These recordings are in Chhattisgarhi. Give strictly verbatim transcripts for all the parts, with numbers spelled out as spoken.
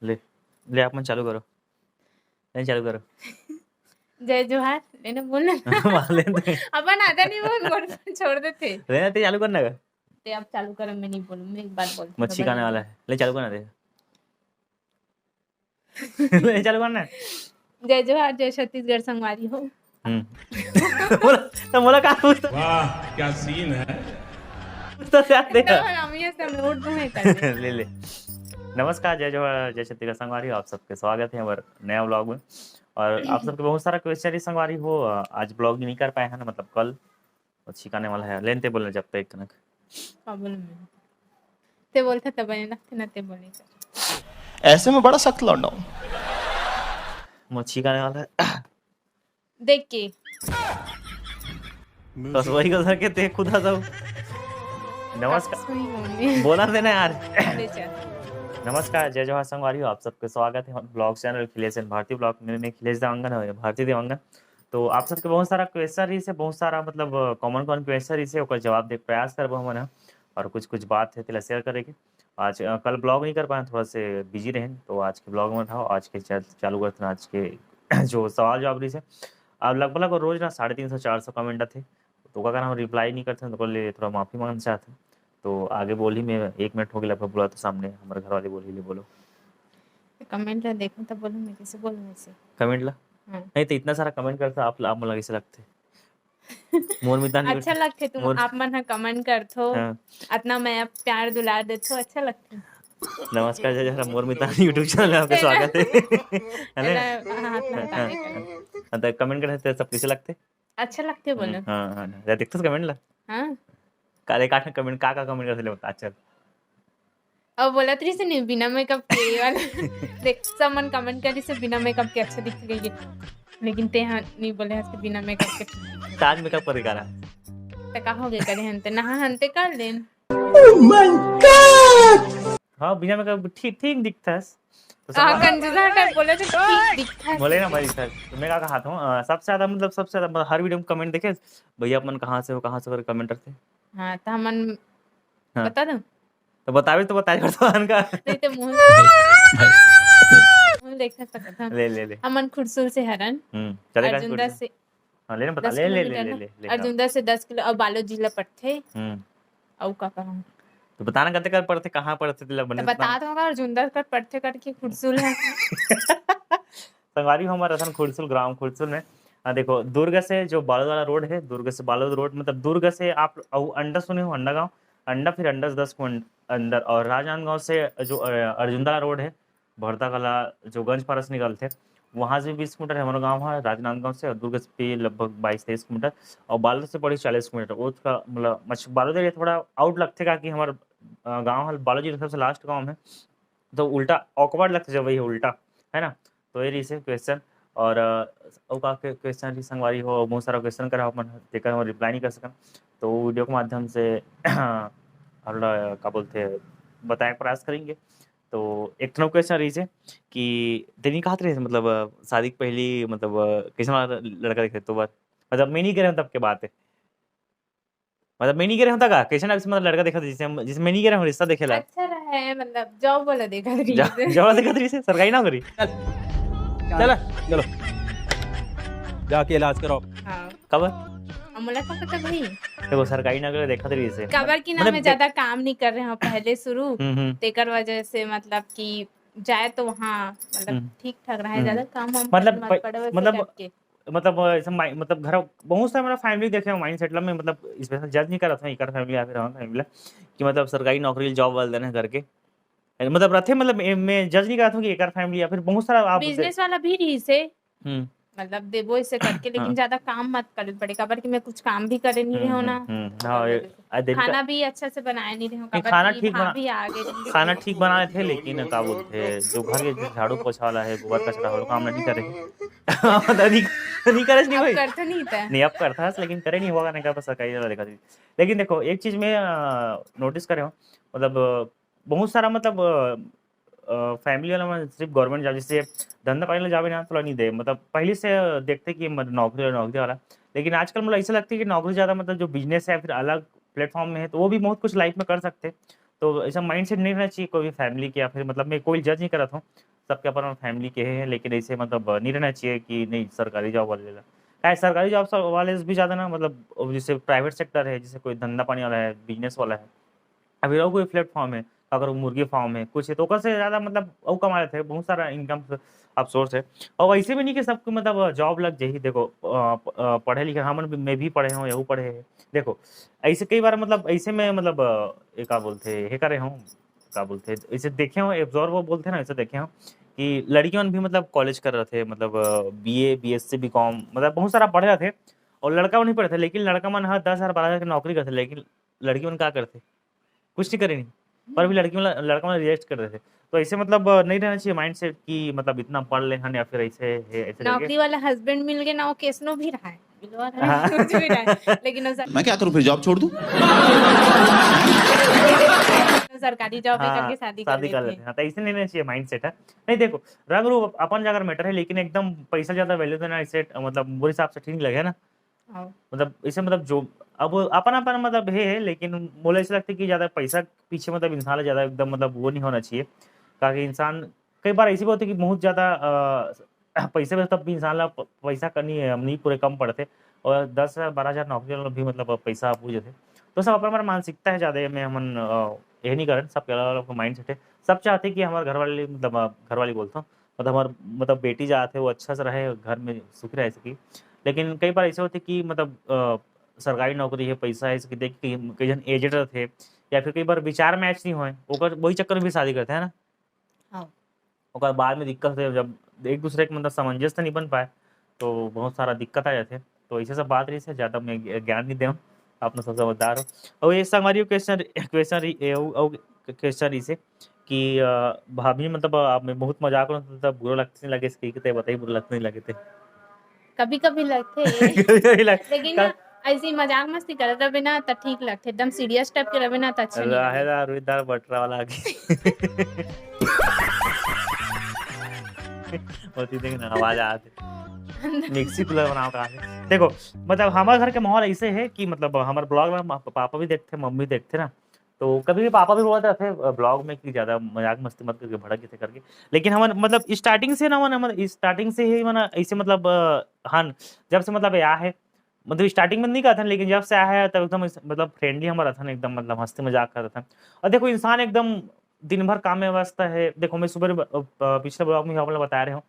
ले, ले आप मन चालू करो। नहीं, चालू करो। जय जोहार, लेना बोलना। मार लेते। अपन आधा नहीं बोल, बोल छोड़ देते। लेना ते चालू करना का? ते अब चालू करो, मैं नहीं बोलूँ, मैं एक बात बोलती हूँ, मच्छी खबर खाने नहीं वाला है, ले चालू करना दे। ले चालू करना है। जय जोहार, जय छत्तीसगढ़ संगवारी हो। हम्म। बोला, तो बोला का पूछता? वाह, क्या सीन है। पूछता क्या दे? तो हम ये सब मूड में कर ले ले। नमस्कार, जय जोहार, जय छत्तीसगढ़ संगवारी हो, आप सबके स्वागत है हमारे नया व्लॉग में। और आप सबके बहुत सारा क्वेश्चन रही संगवारी हो, आज व्लॉग नहीं कर पाए हैं ना, मतलब कल मच्छी खाने वाला है, लेनते बोलना जब तक कनक। का बोलूँ मैं? ते बोलता तब नहीं लगते ना, ते बोले कर। ऐसे में बड़ा सख्त लौंडा हूँ। मच्छी खाने वाला है। देख के। बस वही को धर के ते खुदा था। नमस्कार। सुई होंगे। बोला देना यार। ले चल। नमस्कार, जय जोहार संगवारी हो, आप सबके स्वागत है blog channel Akhilesh and Bharati blog में। मैं अखिलेश देवांगन है, भारती देवांगन। तो आप सबके बहुत सारा क्वेश्चन रही से, बहुत सारा मतलब कॉमन कॉमन क्वेश्चन रही से, ओकर जवाब दे के प्रयास करबो हमन ह। और कुछ कुछ बात है तेला शेयर करे के। आज अ, कल ब्लॉग नहीं कर पाए, थोड़ा से बिजी रहे, तो आज के ब्लॉग में था, आज के चल- चालू करते हैं आज के जो सवाल जवाब रही से। अब लगभग लगभग रोज ना साढ़े तीन सौ चार सौ कमेंट आथे, तो ओकर कारण हम रिप्लाई नहीं करते, तो ओकर लिए थोड़ा माफी मांगना चाहते हैं। तो आगे बोली मैं एक मिनट हो गया लगभग बोला, तो सामने हमारे घर वाले बोली ले बोलो। कमेंट ला देखो तब बोलूँ मैं, कैसे बोलूँ ऐसे? कमेंट ला हाँ। नहीं तो इतना सारा कमेंट करता आप आप मन लगे से लगते मोर मितान अच्छा लगथे तुम, मोर- आप मन ह कमेंट करथो, हाँ। अतना मैं प्यार दुलार देथो, अच्छा लगथे। नमस्कार जय जय मोर मितान YouTube चैनल में आपका स्वागत है। है ना? एला हाथ ला हटाने का। हाँ, तो कमेंट करते सब कैसे लगते? अच्छा लगथे बोलो। हाँ हाँ हाँ, देखते कमेंट ला। हाँ। काले काठ कमेंट का का कमेंट करते ले बता चल। अब बोलत रही से नहीं बिना मेकअप के ये वाला। देख सब मन कमेंट करी से बिना मेकअप के अच्छा दिख गई है, लेकिन ते हाँ नहीं बोले हस बिना मेकअप के। ताज मेकअप करे का ना। त का हो गए करे हन ते नहा हन ते कर लेन। हाँ बिना मेकअप ठीक ठीक दिखता है। तो हाँ सब कंजूसा टाइप बोले तो ठीक दिखता है। बोले ना भाई सर, तो मैं क्या कहा था, अ, सबसे ज्यादा मतलब सबसे ज्यादा मतलब, हर वीडियो में कमेंट देखे, भैया अपन कहाँ से हो, कहाँ से करके कमेंट रखते। हाँ तो हमन हाँ। बता दो। तो बतावे तो बताए करता हन का। नहीं तो मुंह मुंह देख सकत हम। ले ले ले। हमन खुरसुल से हरन। हम्म चले का अर्जुंदा से हाँ ले ना बता दस ले ले ले किलोमीटर ले ना? ले ले हाँ। अर्जुंदा से दस किलो, अब बालोद जिला पड़थे। हम्म अउ का कहूँ? तो बताना कते कर पड़ते, कहाँ पड़ते, तेला तो बने बता दो अगर अर्जुंदा कर पड़थे करके खुरसुल है। संगवारी हो हमारे रतन खुरसुल, ग्राम खुरसुल में। हाँ देखो, दुर्ग से जो बालोद वाला रोड है, दुर्ग से बालोद रोड, मतलब दुर्ग से आप अउ अंडा सुने हो, अंडा गांव, अंडा फिर अंडा से दस को अंड- अंदर, और राजनांदगांव से जो अ, अर्जुंदा रोड है, भरता कला जो गंज पारा से निकलते, वहाँ से बीस किलोमीटर है हमारा गांव है राजनांदगांव से, और दुर्ग से भी लगभग बाईस तेईस किलोमीटर, और बालोद से पड़ी चालीस किलोमीटर। वो थोड़ा मतलब मछ बालोद एरिया थोड़ा आउट लगते का कि हमारा अ, गांव है बालोद जिला सबसे लास्ट गांव है, तो उल्टा ऑकवर्ड लगता जब वही उल्टा, है ना? तो ये रही से क्वेश्चन। और अ, अउ का क्वेश्चन रही संगवारी हो, बहुत सारा क्वेश्चन करा अपन, तेकर हम रिप्लाई नहीं कर सकन, तो वीडियो के माध्यम से हम लोग का बोलते हैं, बताए के प्रयास करेंगे। तो एक ठो क्वेश्चन रही से कि तेनी कहत रहे मतलब अ, शादी के पहली मतलब अ, कैसे लड़का देखे तो बात मतलब मैं नहीं कह रहा हूँ तब के बात है, मतलब मैं नहीं कह रहा हूँ तक कैसे अब मतलब लड़का देखा जिसे हम जिसे मैं नहीं कह रहा हूँ रिश्ता देखेला। अच्छा रहे मतलब जॉब वाला देखा था जा- रिश्ते। जॉब देखा रिश्ते सरकारी नौकरी। चला चलो जाके इलाज कराओ। हाँ। कब? अब मुलाकात तो भाई देखो सरकारी नौकरी देखा रिश्ते। काबर की ना मतलब मैं देख- ज्यादा काम नहीं कर रहे हूँ पहले शुरू, हम्म हम्म। तेकर वजह से मतलब कि जाए तो वहाँ मतलब हम्म। ठीक ठाक रहे, हम्म। ज्यादा काम वाम मतलब मत पै- पड़े वैसे मतलब टाइप के। मतलब अ, ऐसे माइ- मतलब घर बहुत सारे मतलब फैमिली देखे माइंड सेट में मतलब स्पेशल जज नहीं करत हूँ एकर फैमिली या फिर हमार फैमिली कि मतलब सरकारी नौकरी जॉब वाले देना करके मतलब रथे मतलब ए- मैं जज नहीं करत हूँ कि एकर फैमिली या फिर बहुत सारा आप बिजनेस वाला भी रही से हम्म मतलब देबो इसे करके, लेकिन हाँ। ज्यादा काम मत करे पड़े, काबर कि मैं कुछ काम भी करे नहीं हम्म, रहे हो ना। हम्म, हम्म, हाँ ये- आ, दिन खाना का- भी अच्छा से बनाए नहीं रहे हो, नहीं, काबर खाना कि ठीक बना- भाभी आ गए रही। खाना ठीक बना लेते हैं लेकिन का बोलते हैं जो घर के झाड़ू पोछा वाला है गोबर कचरा वाला काम नहीं करे। नहीं नहीं करे नहीं अब भाई। करते नहीं था। नहीं अब करता है लेकिन करे नहीं हुआ करने का बस कहीं देखा थी। लेकिन देखो एक चीज मैं नोटिस करे हूँ मतलब अ, बहुत सारा मतलब फैमिली वाला में सिर्फ गवर्नमेंट जॉब जैसे धंधा पानी वाला जावे ना तो नहीं दे मतलब पहले से देखते कि मतलब नौकरी वाला नौकरी वाला। लेकिन आजकल मतलब ऐसा लगता है कि नौकरी ज्यादा मतलब जो बिजनेस है फिर अलग प्लेटफॉर्म में है तो वो भी बहुत कुछ लाइफ में कर सकते हैं। तो ऐसा माइंडसेट नहीं रहना चाहिए कोई भी फैमिली के, या फिर मतलब मैं कोई जज नहीं करत हूँ, सबके अपन फैमिली के है, लेकिन ऐसे मतलब नहीं रहना चाहिए कि नहीं सरकारी जॉब वाले ला। काहे सरकारी जॉब सब वाले भी ज़्यादा ना, मतलब अब जैसे प्राइवेट सेक्टर है, जैसे कोई धंधा पानी वाला है, बिजनेस वाला है, अभी और कोई प्लेटफॉर्म है, अगर वो मुर्गी फार्म है, कुछ है, तो ओकर से ज़्यादा मतलब वो कमा लेते हैं, बहुत सारा इनकम आप सोर्स है। और ऐसे भी नहीं कि सबको मतलब जॉब लग जाही। देखो अ, प- अ, पढ़े लिखे हमन भी, मैं भी पढ़े हूँ, यहू पढ़े है। देखो ऐसे कई बार मतलब ऐसे में मतलब अ, ये का बोलते हैं, ये करे हूँ, का बोलते हैं, ऐसे देखे हूँ, एब्जॉर्ब बोलते हैं ना, ऐसे देखे हूँ कि लड़की मन भी मतलब कॉलेज कर रहे थे, मतलब बीए, बीएससी, बीकॉम, मतलब बहुत सारा पढ़ रहे थे, और लड़का मन नहीं पढ़े थे, लेकिन लड़का मन हाँ दस हज़ार बारह हज़ार की नौकरी करते, लेकिन लड़की मन का करते, कुछ नहीं करे नहीं, पर भी लड़की मन, लड़का मन रिजेक्ट कर देते। तो ऐसे मतलब अ, नहीं रहना चाहिए माइंडसेट कि मतलब इतना पढ़ ले हन या फिर ऐसे है, ऐसे करके। नौकरी वाला हस्बैंड मिल गए ना, वो कैसनो भी रहा है, बिलवा रहा हाँ। है, कुछ भी रहा है, लेकिन वो सर- मैं क्या करूं फिर, जॉब छोड़ दूं? सरकारी जॉब में हाँ, करके शादी कर शादी कर लेते लेते हैं। हाँ, तो ऐसे नहीं रहना चाहिए माइंडसेट है। नहीं देखो, रंग रूप अपन जगह मैटर है, लेकिन एकदम पैसा ज्यादा वैल्यू देना इसे मतलब मोर हिसाब से ठीक नहीं लगे, है ना? हाँ। मतलब इसे मतलब जो अब अपन अपन मतलब हे है, लेकिन मोला ऐसे लगता है कि ज्यादा पैसा पीछे मतलब इंसान ला ज्यादा एकदम मतलब वो नहीं होना चाहिए, ताकि इंसान कई बार ऐसे भी होते कि बहुत ज्यादा अ, पैसे में तब भी इंसान ला प- पैसा करनी है, हम नहीं पूरे कम पड़ते, और दस हज़ार बारह हज़ार नौकरी वाला भी मतलब पैसा पूछ जाते। तो सब अपन अपन मानसिकता है ज्यादा में हमन अ, ये नहीं करन, सबके अलग अलग माइंडसेट है। सब चाहते कि हमारे घर वाले मतलब अ, घर वाली बोलता हूँ, मतलब हमारे मतलब बेटी जाते वो अच्छा से रहे, घर में सुखी रह सकी। लेकिन कई बार ऐसे होते कि मतलब अ, सरकारी नौकरी है, पैसा है, इसकी देख के कई जन एजेड रहते हैं, या फिर कई बार विचार मैच नहीं होए, ओकर वही चक्कर में भी शादी करते हैं ना। हाँ। ओकर बाद में दिक्कत होते, जब एक दूसरे के मतलब सामंजस्य नहीं बन पाए, तो बहुत सारा दिक्कत आ जाते। तो ऐसे सब बात रही से ज्यादा मैं ज्ञ- ज्ञान नहीं देव, आप लोग सब समझदार हो। और ये संगवारी क्वेश्चन, क्वेश्चन रही ए, अउ, अउ क्वेश्चन रही से कि अ, भाभी मतलब आप में बहुत मजाक होना, तो बुरा लगते नहीं लगे इसके, कि ते बताइए बुरा लगते नहीं लगे थे। कभी कभी लगते कभी लग- लेकिन ना ऐसी मजाक मस्ती करत रहे ना तो ठीक लगते, एकदम सीरियस टाइप के रहे ना तो अच्छा नहीं रहे लगे। ला रुई दाल बटरा वाला आगे। होती देख ना आवाज आते। मिक्सी कूलर बनाओ कहाँ से? देखो, मतलब हमारे घर के माहौल ऐसे है कि मतलब हमारे ब्लॉग में मा- पापा भी देखते, मम्मी देखते ना, तो कभी भी पापा भी बोलते रहते ब्लॉग में कि ज्यादा मजाक मस्ती मत करके, भड़क जैसे करके। लेकिन हमारे मतलब स्टार्टिंग से ना, मैंने मतलब स्टार्टिंग से ही मैंने ऐसे मतलब अ, हाँ, जब से मतलब यहाँ है, मतलब स्टार्टिंग में नहीं कहते, लेकिन जब से आया है तब एकदम इस- मतलब फ्रेंडली हमारा था ना, एकदम मतलब हंसते मजाक करता था। और देखो इंसान एकदम दिन भर काम में व्यस्त है। देखो मैं सुबह ब- अ, पिछले ब्लॉग में आप लोग बता रहे हो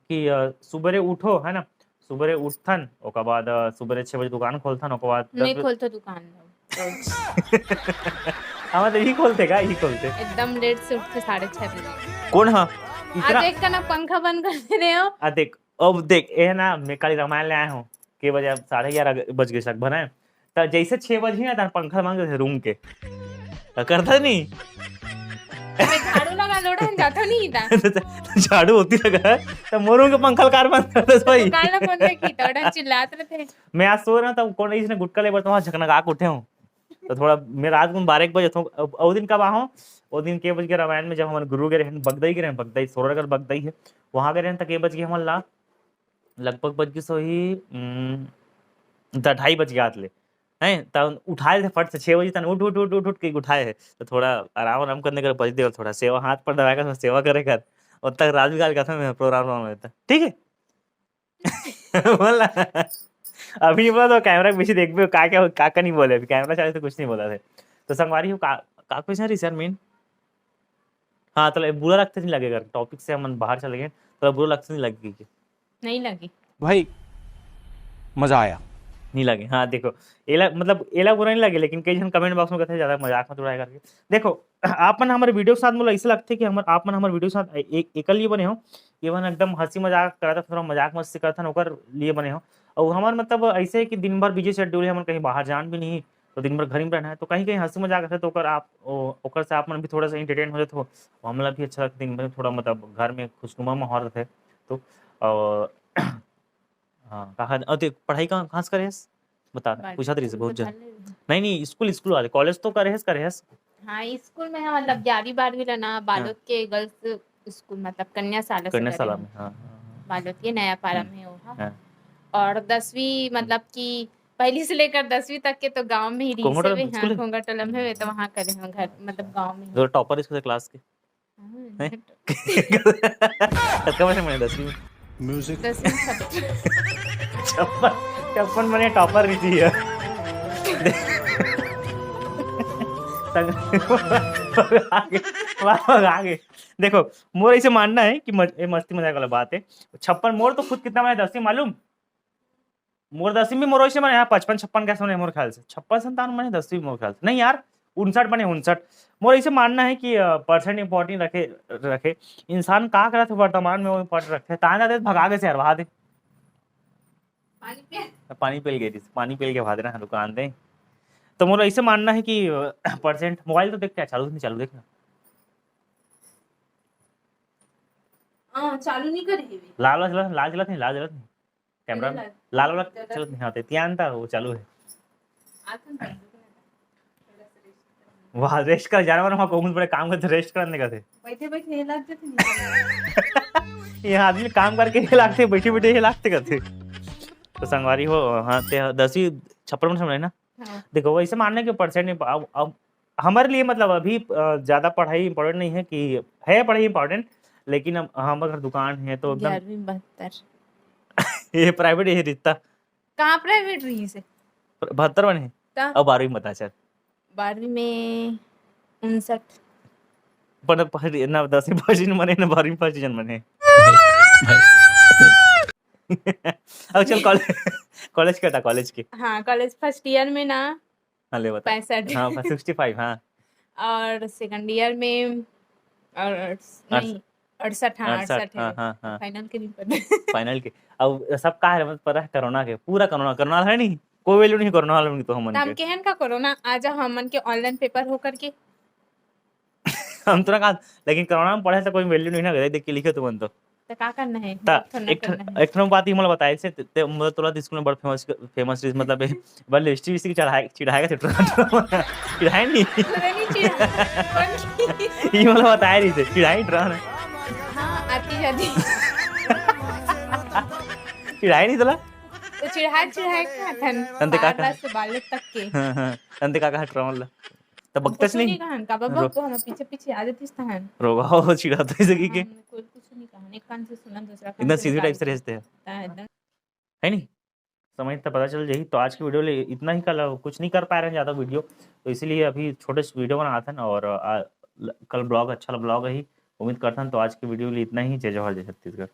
कि अ, सुबेरे उठो है ना, सुबेरे उठथन, ओकर बाद अ, सुबेरे छह बजे दुकान खोलथन, ओकर बाद दस नहीं बजे खोलते दुकान। हाँ मतलब यही खोलते का, यही खोलते। एकदम लेट से उठते साढ़े छह बजे। कौन हाँ आज इतना एक का ना पंखा बंद कर दे रहे हो। आ देख, अब देख, ये ना मैं कल रामायण ले आया हूँ, के बजे? अब साढ़े ग्यारह बज गए लगभग है। तो जैसे छह बजे ना, तार पंखा मांग थे रूम के, तो करता नहीं। मैं झाड़ू लगा लोड़ा हम जाता नहीं था। झाड़ू होती लगा है, तो मोर रूम के पंखा कार बंद करते भाई। काला बंद की तो चिल्लात रहते। मैं आज सो रहा था, कौन इसने गुटखा ले बरता, वहाँ झकनका के उठे हूँ। तो थोड़ा मैं रात को बारह एक बजे था, अब वो दिन कब आया हूँ, वो दिन के बज के रामायण में जब हमारे गुरु गए रहन बगदई गए रहन, बगदई सोरगढ़ बगदई है, वहाँ गए रहन तो के बज के हमन ला लगभग बज के सोही उम, द- ढाई बज गया ले हैं, तब उठाए थे फट से छह बजे तन उठ उठ उठ उठ उठ के उठाए है। तो थोड़ा आराम आराम करने का बज दे, थोड़ा सेवा हाथ पर दबाएगा, सेवा करेगा। और तक रात बिगाड़ का था मैं प्रोग्राम में था, ठीक है। बोला अभी नहीं बोला तो कैमरा के पीछे देख भी का क्या का का नहीं बोले, अभी कैमरा चालू तो कुछ नहीं बोला थे। तो संगवारी हो का का क्वेश्चन रही सर मेन? हाँ तो बुरा लगते नहीं लगेगा, टॉपिक से हम बाहर चले गए तो बुरा लगते नहीं लगेगी कि नहीं लगी। भाई, मजा आया। नहीं लगे। हाँ देखो, एला मतलब एला बुरा नहीं लगे, लेकिन कई जन कमेंट बॉक्स में कहते हैं ज्यादा मजाक मत उड़ाया करके। देखो आप मन हमारे वीडियो के साथ मतलब ऐसे लगते कि हम आप मन हमारे वीडियो के साथ ए- एक एकल लिए बने हो, ये मन एकदम हंसी मजाक करता, थोड़ा मजाक मस्ती करता ना, ओकर लिए बने हो। और हमारे मतलब ऐसे है कि दिन भर बिजी शेड्यूल है, हम कहीं बाहर जान भी नहीं, तो दिन भर घर में रहना है, तो कहीं कहीं हंसी मजाक है तो ओकर आप ओ- ओकर से आप मन भी थोड़ा सा एंटरटेन हो जाते हो, हमला भी अच्छा लगता है, दिन भर थोड़ा मतलब घर में खुशनुमा माहौल रहता है। तो और हाँ कहा और देख पढ़ाई कहाँ कहाँ से करे हस? बता बारहवीं पूछा तरी से बहुत बता जन ले। नहीं नहीं स्कूल स्कूल वाले कॉलेज तो करे हस करे हस हाँ, स्कूल में हम मतलब ग्यारहवीं बारहवीं ला ना बालोद के गर्ल्स स्कूल मतलब कन्या शाला से कन्या करे शाला हूँ। में हाँ हाँ, बालोद के नया पारा में हो हाँ। हाँ। और दसवीं मतलब कि पहली से लेकर दसवीं तक के तो गांव में ही रही कोंगो से टोला भी, में स्कूल हाँ, है? कोंगो टोला में हुए तो वहाँ करे हूँ घर, मतलब गांव में ही। तो टॉपर इसको क्लास के? हाँ, हैं? कतका बने दसवीं में? म्यूजिक। दसवीं छप्पन। छप्पन, छप्पन बने टॉपर रही थी यार। आगे, वाह, आगे। देखो, मोर ऐसे मानना है कि मज-, ये मस्ती मजाक वाला बात है। छप्पन, मोर तो खुद कितना बने दसवीं मालूम? मोर दसवीं में मोर वैसे बने, हाँ, पचपन छप्पन कैसे बने मोर ख्याल से, छप्पन संतावन बने दसवीं मोर ख्याल से, नहीं यार, उनसठ बने, उनसठ। मोर ऐसे मानना है कि, अ, परसेंट इंपॉर्टेंट रखे, रखे। इंसान का करत है वर्तमान में वो इंपॉर्टेंट रखे। तान जाते भगा के से हरवा दे। पानी पिए? पानी पिल गई थी, पानी पिल के भाग रहा है दुकान दे। तो मोर ऐसे मानना है कि, अ, परसेंट, मोबाइल तो देख क्या चालू नहीं, चालू देखना। हाँ, चालू नहीं करे हे। लाल वाला चला, लाल चलत नहीं, लाल चलत नहीं। कैमरा में लाल। लाल वाला चलत नहीं, हाँ, ते तियान था, वो चालू है। वाह, रेस्ट कर, जानवर वहाँ को बड़े काम करते, रेस्ट करने का थे। बैठे बैठे ये लग जाते नहीं। ये आदमी काम करके ये लागते, बैठे बैठे ये लागते करते। तो संगवारी हो, हाँ, ते दसवीं छप्पन में समझे ना? हाँ। देखो, वैसे मानने के परसेंट नहीं, अब, अब हमारे लिए, मतलब, अभी, अ, ज्यादा पढ़ाई इंपॉर्टेंट नहीं है कि है पढ़ाई इंपॉर्टेंट, लेकिन हम, हम अगर दुकान है तो एकदम ग्यारहवीं बहत्तर। ये प्राइवेट, ये रिश्ता। कहाँ प्राइवेट रही से? बहत्तर बने? ता? अब बारहवीं में बता चल। बारहवीं में उनसठ। पर पढ़-, ना दसवीं फर्स्ट डिवीजन बने, ना बारहवीं फर्स्ट डिवीजन बने। अब चल कॉलेज, कॉलेज के हटा, कॉलेज के। हाँ, कॉलेज फर्स्ट ईयर में ना हाँ, ले बता। पैंसठ। हाँ, सिक्सटी फ़ाइव, हाँ। और सेकंड ईयर में, और अड़स-, अड़स-, नहीं, अड़सठ, हाँ, अड़सठ, अड़सठ है। हाँ, हाँ, हाँ। फाइनल के नहीं पता। फाइनल के। अब सब का है, पता है, कोरोना के, पूरा कोरोना, कोरोना है नहीं, कोई वैल्यू नहीं कोरोना वाला में तो हमन तो हम के। केहन का कोरोना आ जा, हमन के ऑनलाइन पेपर हो करके। हम तो ना कहा, लेकिन कोरोना में पढ़े तो कोई वैल्यू नहीं ना, देख के लिखे तुमन तो। तो का करना है? ता, एक ठो ना एक ठो, करना है। एक ठो बात ही मोला बताए से, ते, ते, मतलब, तोला तो स्कूल में बड़ फेमस, फेमस चीज, मतलब, ए, बड़ हिस्ट्री, हिस्ट्री चढ़ाए, चिढ़ाएगा से, चिढ़ाए नहीं। अरे नहीं चिढ़ाए, कौन की? ये मोला बताए नहीं से, चिढ़ाए नहीं रहा ना। हाँ, आती जाती। चिढ़ाए नहीं तोला? तो चिढ़ाए, चिढ़ाए का थन? तंते का बार कहा? बार से बालक तक के। हाँ, हाँ। तंते का कहा ट्रॉल ला? तब हम बकतस कुछ नहीं? नहीं कहन, का बाबा रो- को हम पीछे पीछे आ जाती तहन। रोवा हो चिढ़ाता है सकी के? हम कोई कुछ नहीं कहन, एक कान से सुना, दूसरा कान एकदम से सीधी टाइप से निकाल। रहते हैं। ता एकदम। है नहीं? समय तो पता चल जाही। तो आज की वीडियो ले इतना ही, कल कुछ नहीं कर पा रहे हैं ज़्यादा वीडियो, तो इसीलिए अभी छोटे से वीडियो बनात हन और, आ, ल-, कल ब्लॉग, अच्छा ब्लॉग ही उम्मीद करता हूँ। तो आज की वीडियो लिए इतना ही। जय जोहार, जय छत्तीसगढ़।